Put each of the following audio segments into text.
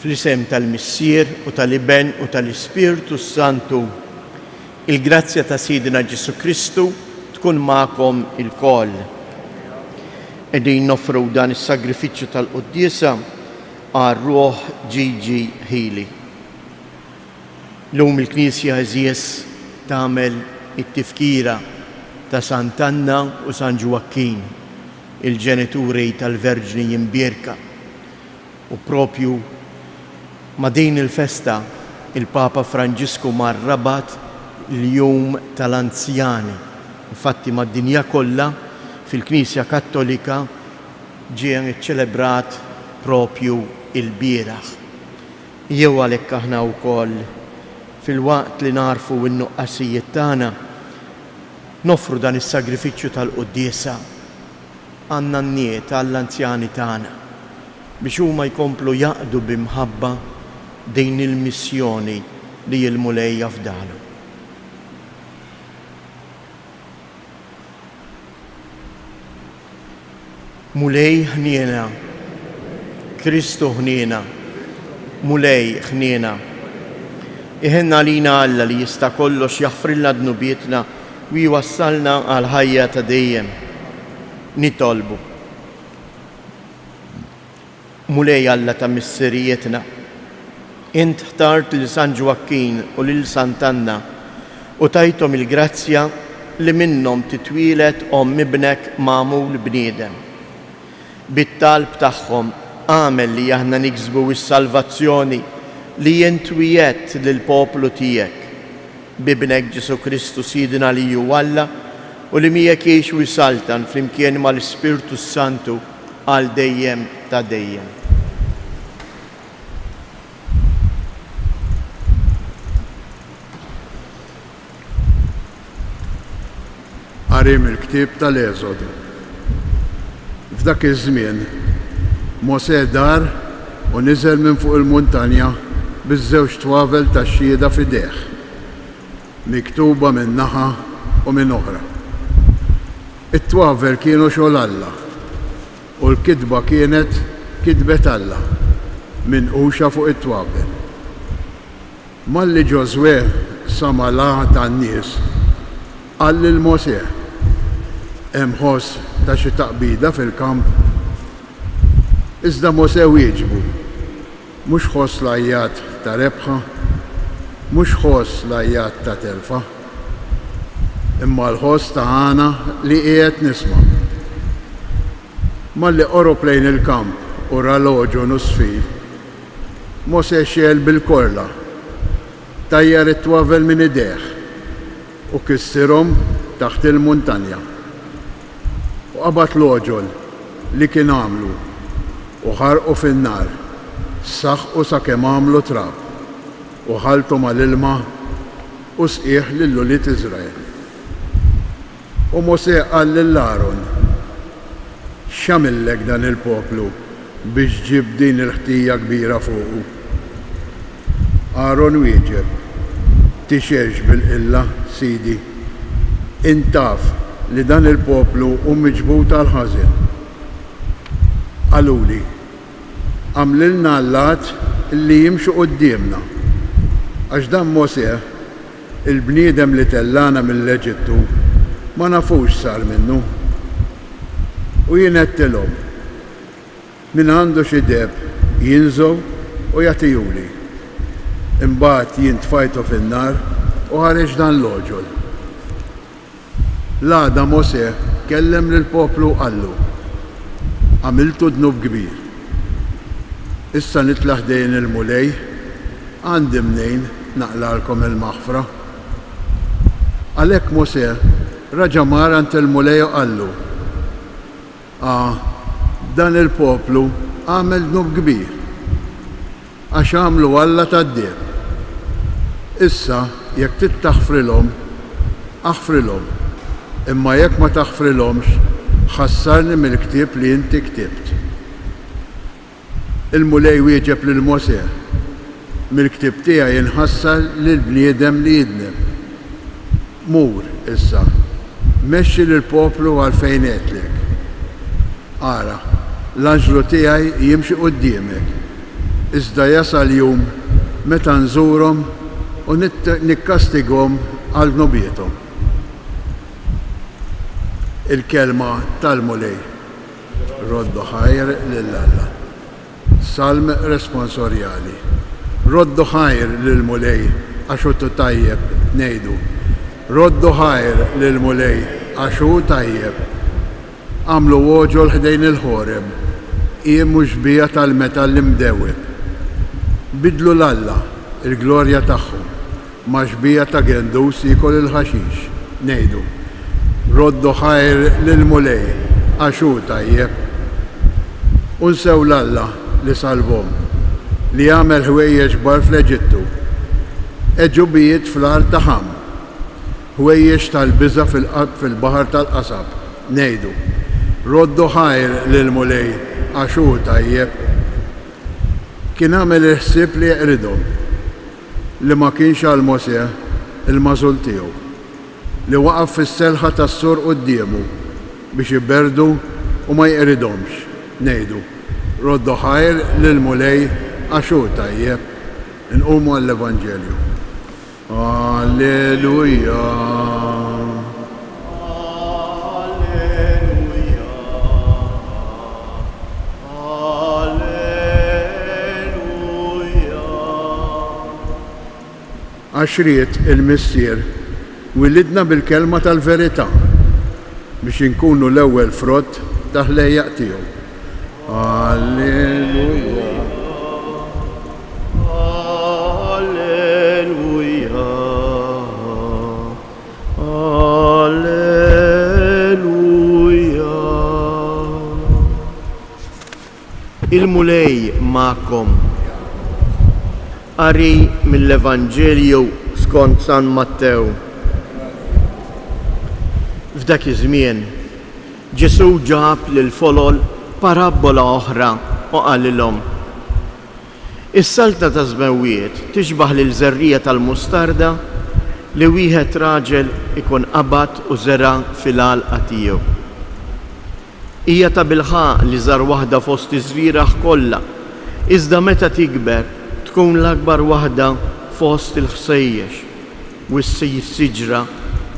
Fl-isem tal-Missier u tal-Iben u tal-Ispirtu s-Santu, il-grazzja ta' Sidna Ġesù Kristu tkun magħkom ilkoll. Qegħdin noffru dan is-sagrifiċċju tal-quddiesa għal ruħ Gigi Hili. Llum il-Knisja għeżież tagħmel it-tifkira ta' Sant'Anna u San Ġwakkin, il-ġenituri tal-Verġni Imbierka. U propju ma' din il-festa il-Papa Franġisku mar rabat l-Jum tal-Anzjani. Infatti mad-dinja kollha fil-Knisja Kattolika ġie ċċelebrat propju ilbieraħ. Jew għalhekk aħna wkoll, filwaqt li nagħrfu n-nuqqasijiet tagħna, noffru dan is-sagrifiċċju tal-quddiesa għan-nanniet, għall-anzjani tagħna, biex huma jkomplu jaqdu bi mħabba din il-missjoni li l-Mulej afdalhom. Mulej ħniena, Kristu ħniena, Mulej ħniena. Iħenn għalina Alla li jista' kollox jaħfrilna dnubietna u jwassalna għall-ħajja ta' dejjem. Nitolbu. Mulej Alla ta' missirijietna, int ħtart lil San Ġwakkin u lil Sant'Anna u tajthom il-grazzja li minnhom titwieled omm Ibnek magħmul bniedem. Bit-talb tagħhom agħmel li aħna niksbu s-salvazzjoni li int wiegħedt lill-poplu tiegħek. B'Ibnek Ġesù Kristu Sidna li hu Alla u li miegħek jgħix u jsaltan flimkien mal-Ispirtu s-Santu għal dejjem ta' dejjem. Qari mill-ktieb tal-Eżodu. F'dak iż-żmien, Mosè dar u niżel minn fuq il-muntanja biż-żewġ twavel tax-Xhieda f'idejh, miktuba minn naħa u minn oħra. It-twavel kienu xogħol Alla, u l-kitba kienet kitbet Alla, minquxa fuq it-twavel. Malli Ġożwè sama' l-għa tan-nies, qal lil Mosè, Hemm ħoss ta' xi taqbida fil-kamp. Iżda Mosè wieġbu, Mhux ħoss l-għajjat ta' rebħa, mhux ħoss l-għajjat ta' telfa, imma l-ħoss ta' għana li qiegħed nisma'. Malli qorob lejn il-kamp u ra l-għoġon u s-sfir, Mosè xegħel bil-korla, tajjar it-twavel minn idejh u kissirhom taħt il-muntanja. U qabad l-għoġol li kien għamlu u ħarqu fin-nar, saħqu sakemm għamlu trab, u ħalltu mal-ilma u sqieh lil ulied Iżrael. U Mosè qal lil Aron, X'għamillek dan il-poplu biex ġibt din il-ħtija kbira fuqu? Aron wieġeb, Tixgħelx bil-qilla, sidi. Int taf li dan il-poplu hu miġbud għall-ħażen. Qaluli, 'Agħmlilna allat li jimxu quddiemna, għax dan Mosè, il-bniedem li tellagħna mill-Eġittu, ma nafux x'sar minnu. U jien għedtilhom, Min għandu xi deheb jinżgħu u jagħtihuli. Imbagħad jien tfajtu fin-nar u ħareġ dan l-għoġol. L-għada Mosè kellem lill-poplu u qallu, Għamiltu dnub kbir. Issa nitla' ħdejn il-Mulej, għandi mnejn naqlagħlkom il-maħfra. Għalhekk Mosè raġa' mar għand il-Mulej u qallu, A, Dan il-poplu għamel dnub kbir, għax għamlu alla tad-deheb. Issa, jekk trid taħfrilhom, aħfrilhom, imma jekk ma taħfrilhomx, ħassarni mill-ktieb li inti ktibt. Il-Mulej wieġeb lil Mosè, Mill-ktieb tiegħi nħassar lill-bniedem li jidneb. Mur, issa, mexxi lill-poplu għal fejn għedtlek. Ara, l-anġlu tiegħi jimxi quddiemek. Iżda jasal jum meta nżurhom u nikkastighom għal dnubiethom. Il-Kelma tal-Mulej. Roddu ħajr lil Alla. Salm Responsorjali. Roddu ħajr lill-Mulej għax hu tajjeb, ngħidu, Roddu ħajr lill-Mulej għax hu tajjeb. Għamlu għoġol ħdejn il-Ħoreb, qiem u xbieha tal-metall imdewweb. Biddlu 'l Alla, il-glorja tagħhom, ma' xbieha ta' gendus jiekol il-ħaxix. Ngħidu, Roddu ħajr lill-Mulej, għax hu tajjeb. U nsew 'l Alla li salvhom, li għamel ħwejjeġ kbar fl-Eġittu, għeġubijiet fl-art ta' Ħam. Ħwejjeġ tal-biża' fil-qalb fil-baħar tal-qasab, ngħidu, Roddu ħajr lill-Mulej, għax hu tajjeb. Kien għamel il-ħsieb li jeqridhom, li ma kienx għal Mosè, il-magħżul tiegħu, li waqaf fis-selħa tas-sur quddiemu biex iberrdu u ma jeqridhomx, ngħidu, Roddu ħajr lill-Mulej, għax hu tajjeb. Inqumu għall-Evanġelju. Alleluja. Alleluja. Alleluja. Għax ried il-Missier wilidna bil-kelma tal-verità, biex inkunu l-ewwel frott ta' ħlejjaq tiegħu. Alleluja. Alleluja. Alleluja. Il-Mulej magħkom. Qari mill-Evanġelju skont San Mattew. F'dak iż-żmien, Ġesù ġab lill-folol parabbola oħra u qalilhom, Is-Saltna tas-smewwiet tixbah lil żerriegħa tal-mustarda li wieħed raġel ikun qabad u żera' fil-għalqa tiegħu. Hija tabilħaqq l-iżgħar waħda fost iż-żrieragħ kollha, iżda meta tikber tkun l-akbar waħda fost il-ħsejjex. U ssir siġra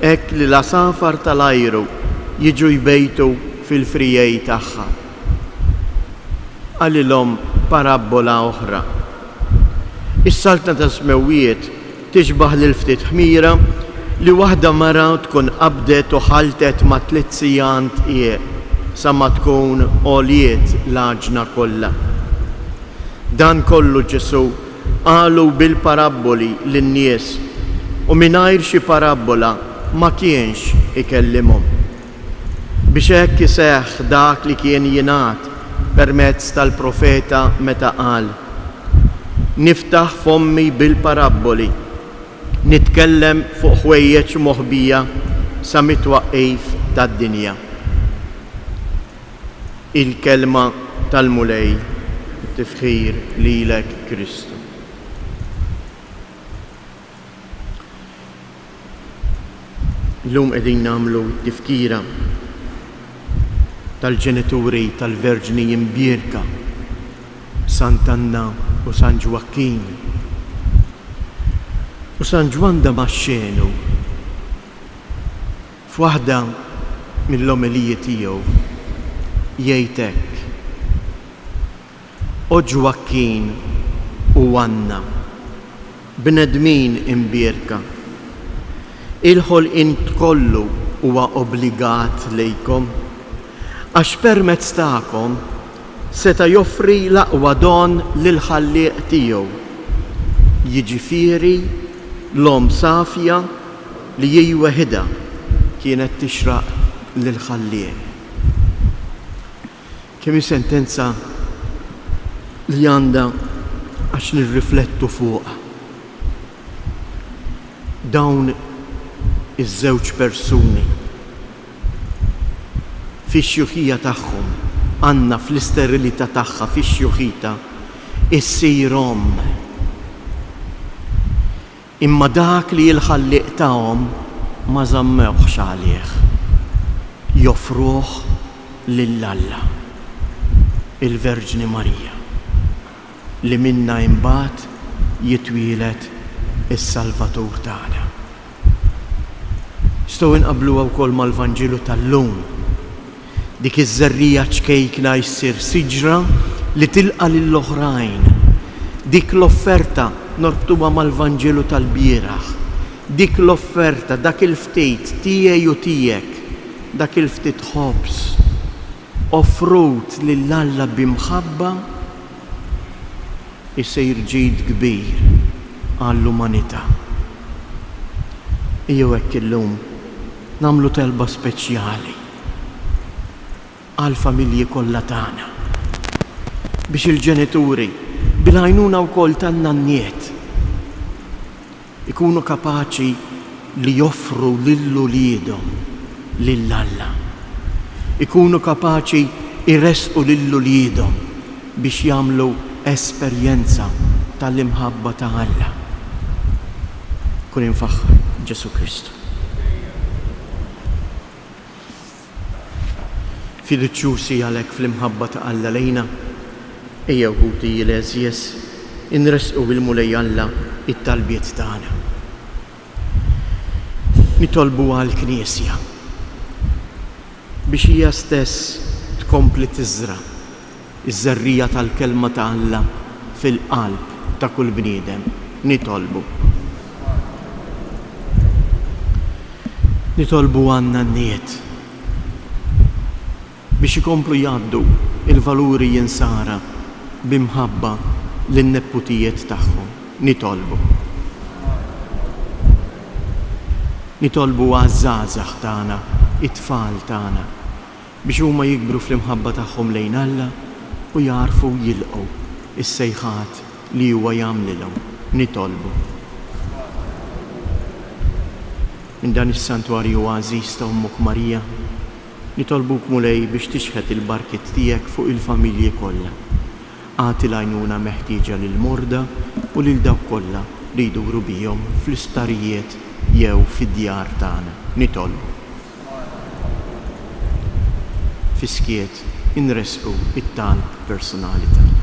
hekk li l-għasafar tal-ajru jiġu jbejtu fil-friegħi tagħha. Qalilhom parabbola oħra, Is-Saltna tas-Smewwiet tixbah lil ftit ħmira li waħda mara tkun qabdet u ħalltet ma' tliet sigħan dqiq sa ma tkun għoliet l-għaġna kollha. Dan kollu Ġesù Qalu bil-parabboli lin-nies, u mingħajr xi parabbola ma kienx ikellimhom. Biex hekk iseħħ dak li kien jingħad permezz tal-profeta meta qal, Niftaħ fommi bil-parabboli, nitkellem fuq ħwejjeġ moħbija sa mit-twaqqif tad-dinja. Il-Kelma tal-Mulej, Tifħir lilek Kristu. Illum qegħdin nagħmlu t-tifkira tal-ġenituri tal-Verġni Imbierka, Sant'Anna u San Ġwakkin. U San Ġwann Damaxxenu F'waħda mill-omeliji tiegħu jgħid hekk, O Ġwakkin u Anna, bnedmin imbierka, il-ħolqien kollu huwa obbligat lejkom, għax permezz tagħkom seta' joffri l-aqwa don lill-Ħallieq tiegħu, jiġifieri l-Omm safja li hi weħidha kienet tixraq lill-Ħallieq. Kemm hi sentenza li għandha għax nirriflettu fuqha. Dawn iż-żewġ persuni fix-xjuħija tagħhom, Anna fl-isterilità tagħha fix-xjuħita issir omm. Imma dak li l-Ħallieq tahom ma żammewhx għalih. Joffruh lil Alla. Il-Verġni Marija. li minnha imbagħad jitwieled is-Salvatur tagħna. Nistgħu nqabbluha wkoll mal-Vanġelu tal-lum. Dik iż-żerriegħa ċkejkna issir siġra li tilqa' lill-oħrajn. Dik l-offerta norbtuha mal-Vanġelu tal-bieraħ. Dik l-offerta, dak il-ftit tiegħi u tiegħek, dak il-ftit ħobż offrut lil Alla bi mħabba, isir ġid kbir għall-umanità. Ejjew hekk illum nagħmlu talba speċjali għall-familji kollha tagħna biex il-ġenituri, bil-għajnuna wkoll tan-nanniet, ikunu kapaċi li joffru lil uliedhom lil Alla. Ikunu kapaċi jressqu lil uliedhom biex jagħmlu esperjenza tal-imħabba ta' Alla. Kun imfaħħar Ġesù Kristu. Fiduċjużi għalhekk fl-imħabba ta' Alla lejna, ejjew ħuti l-għeżież, inressqu lill-Mulej Alla t-talbiet tagħna. Nitolbu għall-Knisja biex hija stess tkompli tiżra' ż-żerriegħa tal-Kelma ta' Alla fil-qalb ta' kull bniedem. Nitolbu. Nitolbu għan-nanniet biex ikomplu jgħaddu l-valuri Insara bi mħabba lin-neputijiet tagħhom. Nitolbu. Nitolbu għaż-żgħażagħ tagħna, it-tfal tagħna, biex huma jikbru fl-imħabba tagħhom lejn Alla u jagħrfu jilqgħu s-sejħat li huwa jagħmlilhom. Nitolbu. Minn dan is-santwarju għażiż ta' Ommok Marija, nitolbuk Mulej biex tixħet il-barkiet tiegħek fuq il-familji kollha. Agħti l-għajnuna meħtieġa lill-morda u lil dawk kollha li jduru bihom fl-isptarijiet jew fid-djar tagħna. Nitolbu. Fis-skiet inressqu t-talb personali tagħna.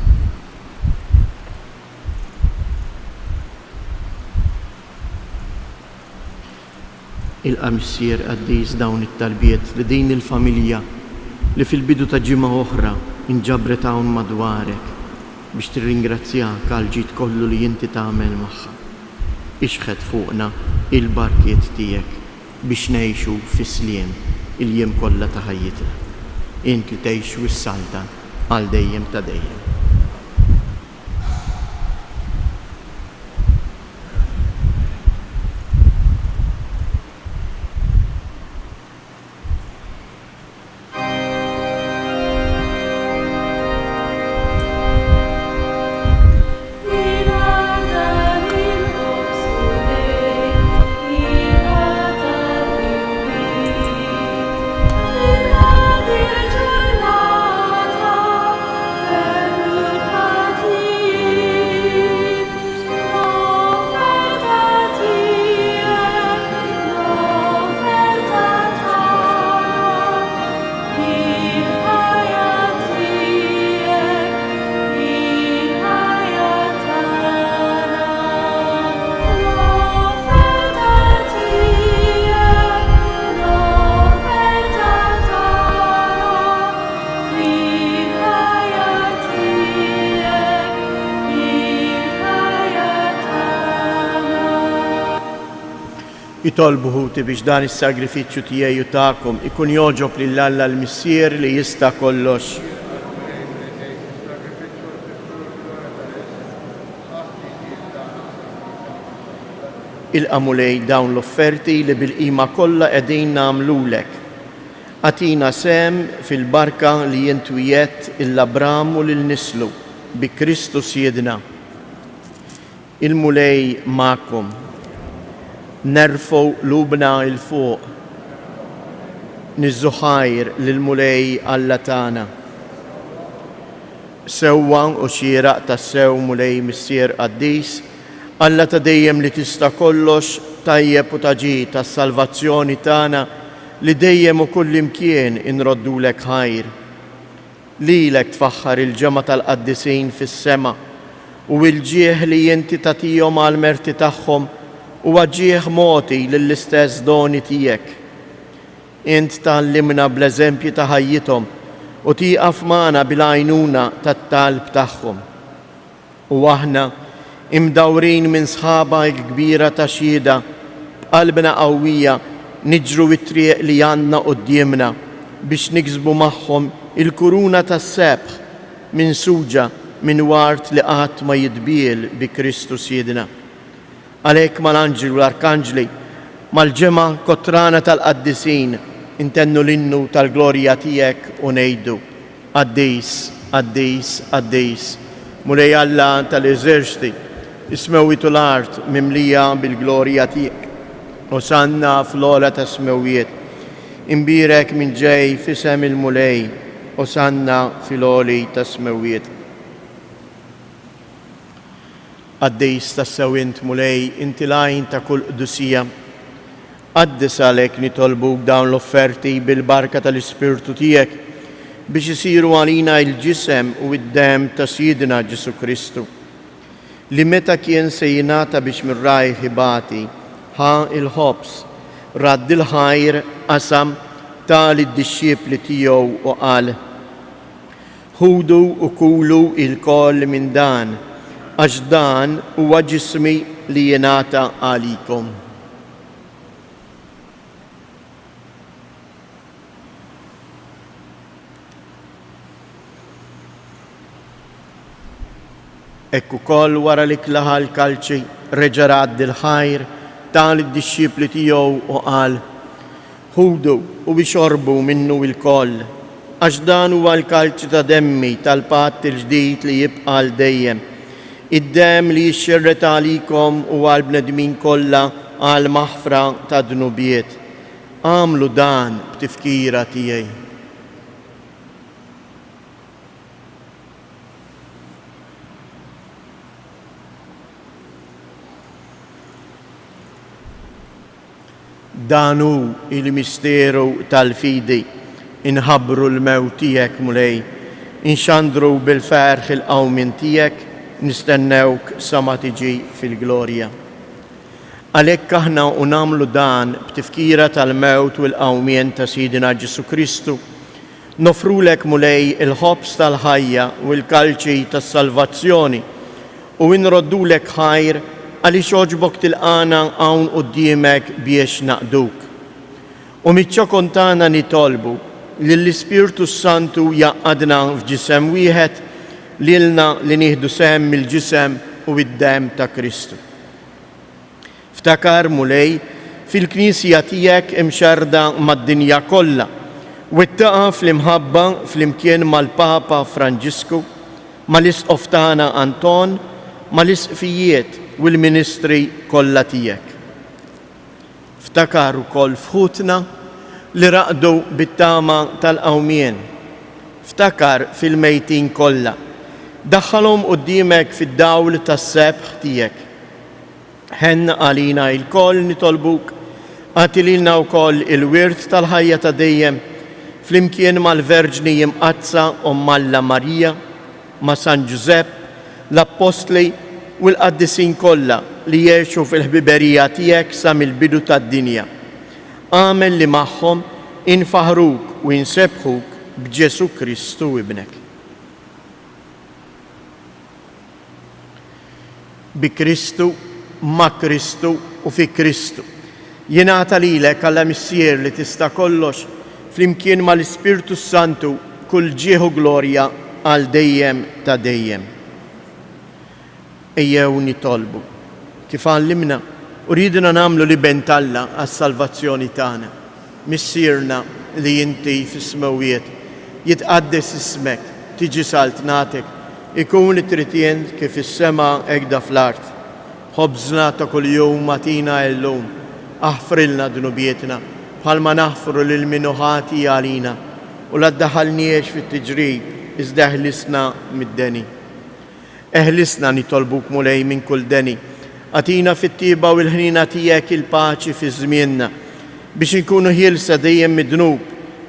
Ilqa' Missier Qaddis dawn it-talbiet li din il-familja li fil-bidu ta' ġimgħa oħra nġabret hawn madwarek biex tirringrazzjak għall-ġid kollu li inti tagħmel magħha. Ixħet fuqna il-barkiet tiegħek biex ngħixu fis-sliem il-jiem kollha ta' ħajjitna. Int li tgħix u ssaltan għal dejjem ta' dejjem. Itolbu ħuti biex dan is-sagrifiċċju tiegħi u tagħkom ikun jogħġob lil Alla l-Missier li jista' kollox. Ilqa' Mulej dawn l-offerti li bil-qima kollha qegħdin nagħmlulek. Agħtina sehem fil-barka li int wiegħedt 'l Abram u lil nislu, bi Kristu Sidna. Il-Mulej magħkom. Nerfgħu qlubna 'l fuq. Niżżu ħajr lill-Mulej Alla tagħna. Sewwa u xieraq tassew, Mulej Missier qaddis, Alla ta' dejjem li tista' kollox, tajjeb u ta' ġid għas-salvazzjoni tagħna li dejjem u kullimkien inroddulek ħajr. Lilek tfaħħar il-ġemgħa tal-qaddisin fis-sema. U l-ġieħ li inti tagħtihom għall-merti tagħhom huwa ġieħ mogħti lill-istess doni tiegħek. Int tgħallimna bl-eżempji ta' ħajjithom u tieqaf magħna bil-għajnuna tat-talb tagħhom. U aħna, imdawrin minn sħaba hekk kbira ta' xhieda, b'qalbna qawwija niġru t-triq li għandna quddiemna biex niksbu magħhom il-kuruna tas-sebħ minsuġa minn ward li qatt ma jitbiel bi Kristu Sidna. Għalhekk mal-anġli u l-arkanġli, mal-ġemgħa kotrana tal-qaddisin, intennu l-innu tal-glorja tiegħek u ngħidu, Qaddis, qaddis, qaddis, Mulej Alla tal-eżerċti, is-smewwiet u l-art mimlija bil-glorja tiegħek. Osanna fl-ogħla tas-smewwiet. Imbierek min ġej f'isem il-Mulej, Osanna fil-għoli tas-smewwiet. Qaddis tassew int, Mulej, inti l-għajn ta' kull qdusija. Qaddis għalhekk nitolbuk dawn l-offerti bil-barka tal-Ispirtu tiegħek biex isiru għalina l-ġisem u d-demm ta' Sidna Ġesù Kristu, li meta kien se jingħata biex minn rajh ibati, ħa l-ħobż, radd il-ħajr, qasam, ta lid-dixxipli tiegħu u qal, Ħudu u kulu ilkoll minn dan, għax dan huwa ġismi li jingħata għalikom. Hekk ukoll wara li klaħa l-kalċi, reġa' radd il-ħajr, ta lid-dixxipli tiegħu u qal, Ħudu u ixorbu minnu ilkoll, għax dan huwa l-kalċi ta' demmi tal-patt il-ġdid li jibqa' għal dejjem, id-demm li jixxerred għalikom u għall-bnedmin kollha għall-maħfra tad-dnubiet. Agħmlu dan b'tifkira tiegħi. Dan hu il-misteru tal-fidi, inħabbru l-mewt tiegħek, Mulej, inxandru bil-ferħ il-qawmien tiegħek, nistennewk sa ma tiġi fil-glorja. Għalhekk aħna u nagħmlu dan b'tifkira tal-mewt u l-qawmien ta' Sidna Ġesù Kristu, noffrulek, Mulej, il-ħobż tal-ħajja u l-kalċi tas-salvazzjoni, u inroddulek ħajr għaliex għoġbok tilqagħna hawn quddiemek biex naqduk. U miċ-ċokon tagħna nitolbu li l-Ispirtu s-Santu jgħaqqadna f'ġisem wieħed lilna li nieħdu sehem mill-ġisem u d-demm ta' Kristu. Ftakar, Mulej, fil-Knisja tiegħek imxerrda mad-dinja kollha, wettaqha fl-imħabba flimkien mal-Papa Franġisku, mal-Isqof tagħna Anton, mal-Isqfijiet u l-ministri kollha tiegħek. Ftakar ukoll f'ħutna li raqdu bit-tama tal-qawmien. Ftakar fil-mejtin kollha. Daħħalhom quddiemek fid-dawl tas-sebħ tiegħek. Ħenn għalina ilkoll nitolbuk, agħti lilna wkoll il-wirt tal-ħajja ta' dejjem, flimkien mal-Verġni Imqaddsa Omm Alla Marija, ma' San Ġużepp, l-Appostli u l-qaddisin kollha li għexu fil-ħbiberija tiegħek sa mill-bidu tad-dinja. Agħmel li magħhom infaħħruk u insebbħuk b'Ġesù Kristu Ibnek. Bi Kristu, ma' Kristu u fi Kristu. Jingħata lilek, Alla Missier li tista' kollox, flimkien mal-Ispirtu s-Santu, kull ġieħ u glorja għal dejjem ta' dejjem. Ejjew nitolbu, kif għallimna u riedna nagħmlu l-Iben t'Alla għas-salvazzjoni tagħna. Missierna li inti fis-smewwiet, jitqaddes ismek, tiġi saltnatek, ikun li trid int kif fis-sema hekda fl-art. Ħobżna ta' kuljum agħtina illum. Aħfrilna dnubietna, bħalma naħfru lil min hu ħati għalina, u la ddaħħalniex fit-tiġrib, iżda eħlisna mid-deni. Eħlisna, nitolbuk, Mulej, minn kull deni. Agħtina fit-tjieba u l-ħniena tiegħek il-paċi fi żmienna, biex inkunu ħielsa dejjem mid-dnub,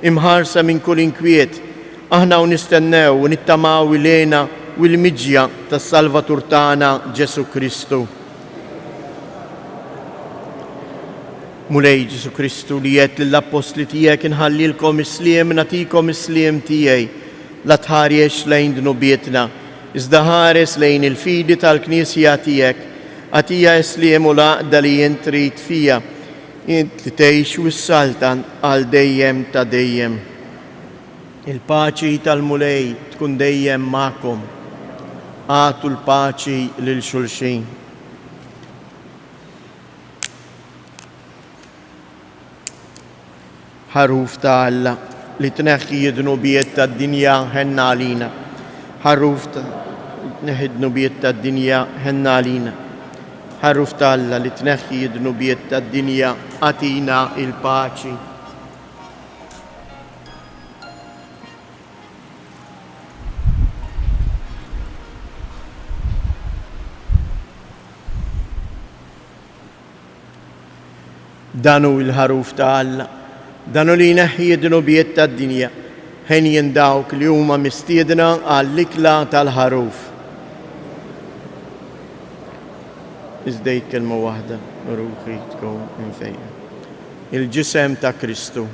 imħarsa minn kull inkwiet, aħna u nistennew u nittamaw il-hena u l-miġja tas-Salvatur tagħna Ġesù Kristu. Mulej Ġesù Kristu li għedt lill-appostli tiegħek inħallilkom is-sliem nagħtikom is-sliem tiegħi, la tħaresx lejn dnubietna, iżda ħares lejn il-fidi tal-Knisja tiegħek, agħtiha s-sliem u l-għaqda li int trid fiha, int li tgħix u ssaltan għal dejjem ta' dejjem. Il-paċi tal-Mulej tkun dejjem magħkom. Agħtu l-paċi lil xulxin. Ħaruf ta' Alla li tneħħi d-dnubiet tad-dinja ħenna għalina. Ħaruf ta' tneħħi d-dnubiet tad-dinja ħenna għalina. Ħaruf ta' Alla li tneħħi d-dnubiet tad-dinja agħtina l-paċi. Dan hu l-Ħaruf ta' Alla, dan hu li jneħħi d-dnubiet tad-dinja. Henjin dawk li huma mistiedna għall-ikla tal-Ħaruf. Iżda għid kelma waħda, u ruħi tkun imfejqa. Il-ġisem ta' Kristu.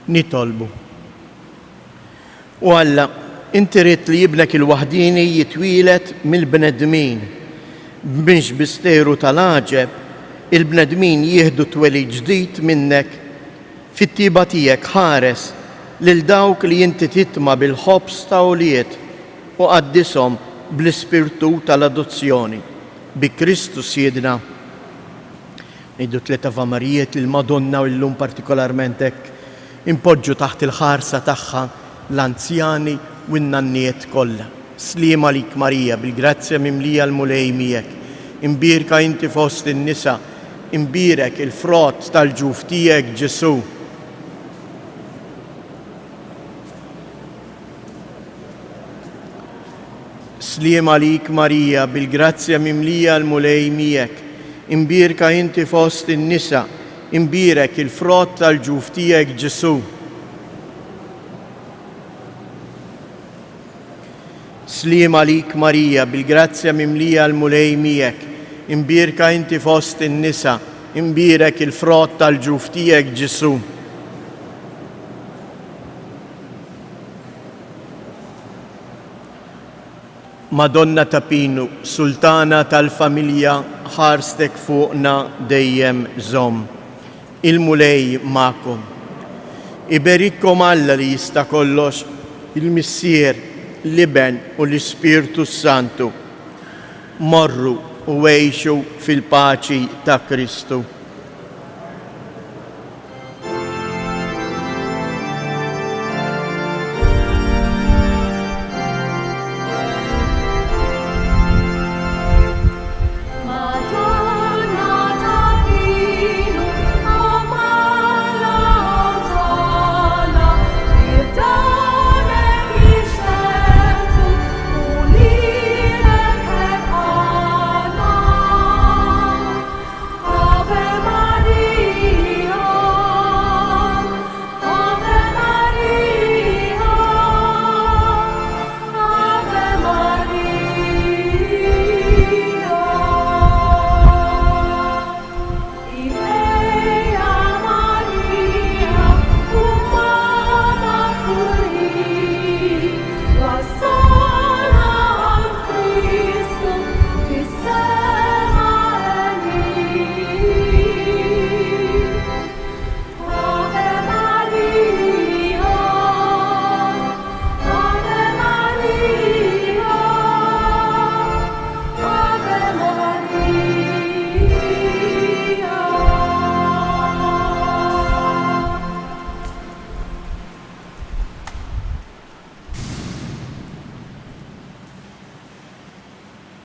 Nitolbu. O Alla, inti ridt li Ibnek il-waħdieni jitwieled mill-bnedmin, biex b'misteru tal-għaġeb il-bnedmin jieħdu twelid ġdid minnek. Fit-tjieba tiegħek ħares lil dawk li inti titma' bil-ħobż ta' ulied u qaddishom bl-ispirtu tal-adozzjoni. Bi Kristu Sidna. Ngħidu tlett Avamarijiet lill-Madonna u llum partikolarment hekk inpoġġu taħt il-ħarsa tagħha l-anzjani u n-nanniet kollha. Sliem għalik Marija, bil-grazzja mimlija l-Mulej miegħek. Imbierka inti fost in-nisa, imbierek il-frott tal-ġuf tiegħek Ġesù. Sliem għalik Marija, bil-grazzja mimlija l-Mulej miegħek. Imbierka inti fost in-nisa, imbierek il-frott tal-ġuf tiegħek Ġesù. Sliem għalik Marija, bil-grazzja mimlija l-Mulej miegħek. Imbierka inti fost in-nisa, imbierek il-frott tal-ġuf tiegħek Ġesù. Madonna ta' Pinu, Sultana tal-familja, ħarstek fuqna dejjem żomm. Il-Mulej magħkom. Iberikkom Alla li jista' kollox, il-Missier, l-Iben u l-Ispirtu s-Santu. Morru u għixu fil-paċi ta' Kristu.